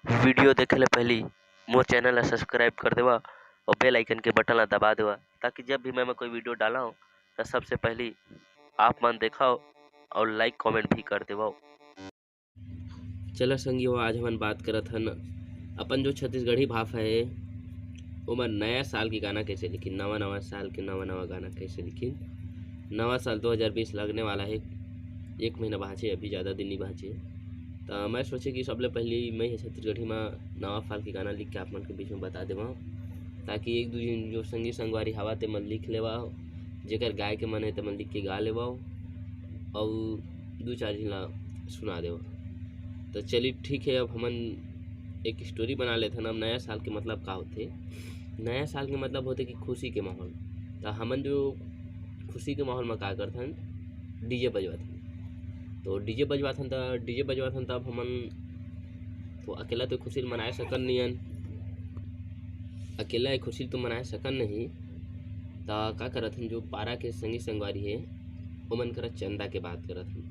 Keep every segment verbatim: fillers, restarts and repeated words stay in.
Video देखे ले पहली मोर चैनल ला सब्सक्राइब कर देवा और बेल आइकन के बटन ला दबा देवा, ताकि जब भी मैं, मैं कोई वीडियो डालव त सबसे पहली आप मन देखव और लाइक कमेंट भी कर देवव। चला संगी हो, आज हमन बात करत हन अपन जो छत्तीसगढ़ी भाषा है, ओमन नया साल के गाना कैसे लिखिन, नवा नवा साल के नवा नवा गाना कैसे लिखिन। नवा साल दो हज़ार बीस लगने वाला है, एक महीना बाँचे, अभी ज़्यादा दिन नहीं बाँचे। त मैं सोचे कि सबले पहली मैं ही छत्तीसगढ़ी में नवा साल के गाना लिख के आप मन के बीच में बता देवं, ताकि एक दू झिन जो संगी संगवारी हवा ते मन लिख लेवा, जेकर गाय के मन है ते मन लिख के गा लेवा, और दू चार झिन ला सुना देवा। तो चलिए ठीक है, अब हमन एक स्टोरी बना लेथन। अब नया साल के मतलब का होथे? नया साल के मतलब होथे कि खुशी के माहौल। तो हमन जो खुशी के माहौल में का करथन, डीजे बजवाथन। तो डीजे बजवाथन, तो डीजे बजवाथन, तब हमन तो अकेला तो खुशी मनाए सकन नहीं हन, अकेला ये खुशी तो मनाए सकन नहीं। त का करथन, जो पारा के संगी संगवारी है, ओमन करा चंदा के बात करथन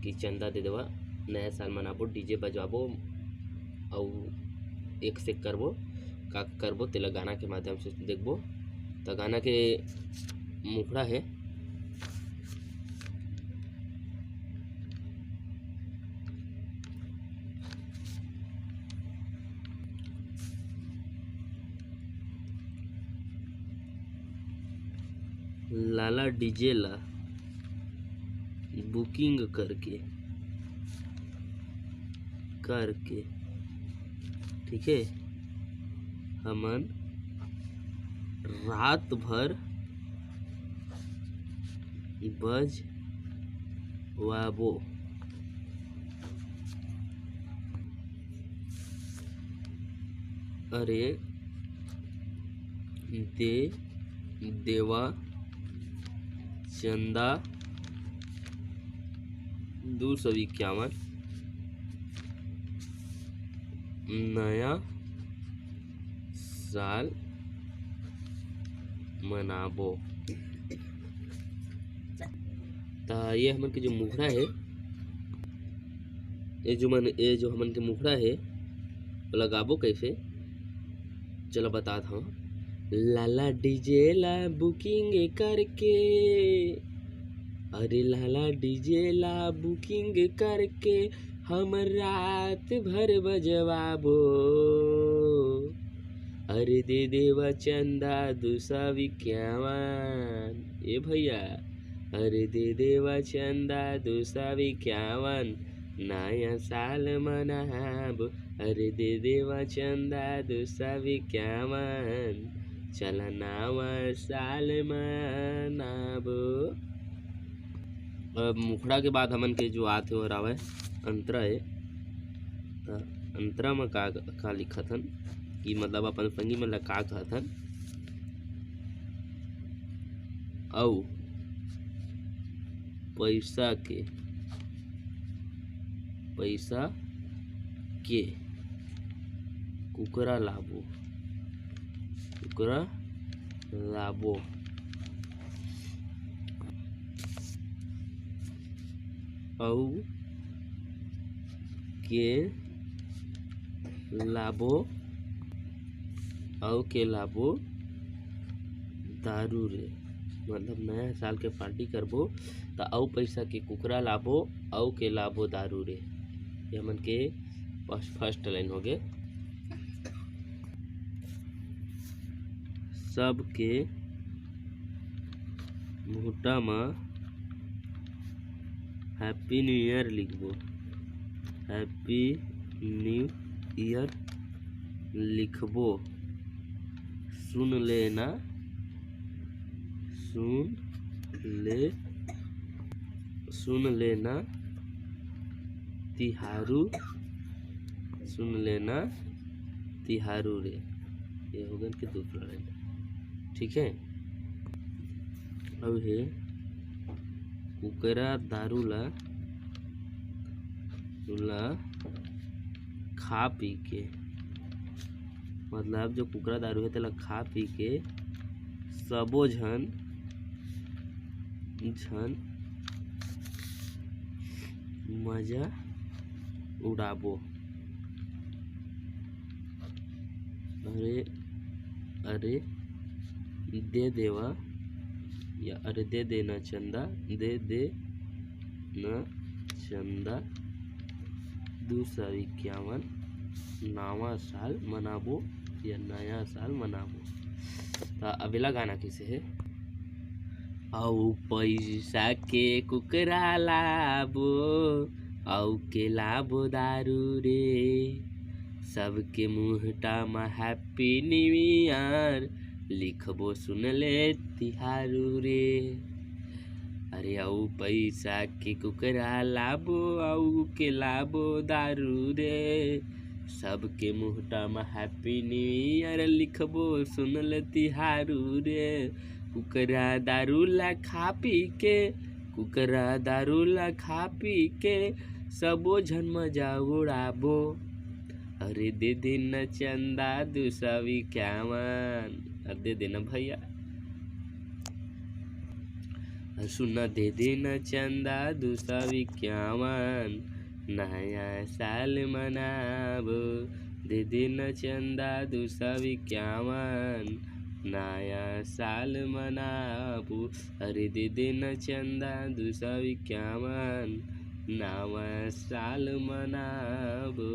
कि चंदा दे देवा, नया साल मनाबो, डीजे बजवाबो, अउ एक से करबो, का करबो, तेला गाना के माध्यम से देखबो। त गाना के मुखड़ा है। लाला डीजे ला बुकिंग करके, करके, ठीक है, हमन रात भर बजवाबो। अरे दे देवा चंदा दू सौ इक्यावन, नया साल मनाबो। त ये हमन के जो मुखड़ा है, ये जो मन, ये जो हमन के मुखड़ा है, ओला गाबो कैसे? चलो बतात हव। लाला डीजे ला बुकिंग करके, अरे लाला डीजे ला बुकिंग करके हम रात भर बजवाबो। अरे दे देवा चंदा दू सौ इक्यावन, ए भैया, अरे दे देवा चंदा दू सौ इक्यावन, नया साल मनाबो। अरे दे देवा चंदा दू सौ इक्यावन, चला नवा साल मनाबो। अब मुखड़ा के बाद हमन के जो आत हे, ओहर आवय अंतरा हे। त अंतरा म का, का लिखत हन कि मतलब अपन संगी मन ला का कहत हन, अउ पइसा के, पइसा के कुकरा लाबो, कुकरा लाबो। अउ के लाबो, अउ के लाबो दारू रे। मतलब नया साल के पार्टी करबो त अउ पइसा के कुकरा लाबो, अउ के लाबो दारू रे। ये हमन के फर्स्ट, फर्स्ट लाइन होगे। सबके मुहूटा म हैप्पी न्यू ईयर लिखबो, हैप्पी न्यू ईयर लिखबो। सुन लेना, सुन ले, सुन लेना तिहारू, सुन लेना तिहारू रे। ये होगन के दूसरा लाइन, ठीक है। अब हे कुकरा दारू ला, ला खा पी के, मतलब जो कुकरा दारू हे तेला खा पी के सबो झन, झन मजा उड़ाबो। अरे दे देवा, या अरे दे देना चंदा, दे दे ना चंदा, दू सौ इक्यावन, नवा साल मनाबो या नया साल मनाबो। त अबेला गाना कइसे हे? अउ पैसा के कुकरा लाबो, अउ के लाबो दारू रे, सबके मुहटा म Happy New Year लिखबो, सुन ले तिहारू रे। अरे अउ पैसा के कुकरा लाबो, अउ के लाबो दारू रे, सबके मुहटा म Happy New Year लिखबो, सुन ले तिहारू रे। कुकरा दारू ला खा पी के, कुकरा दारू ला खा पी के, सबो झन मजा उड़ाबो। अरे दे देना चंदा दू सौ इक्यावन, अरे दे देना भैया। सुना, दे देना चंदा दू सौ इक्यावन, नया साल मनाबो। दे देना चंदा दू सौ इक्यावन, नया साल मनाबो। अरे दे देना चंदा दू सौ इक्यावन, नवा साल मनाबो।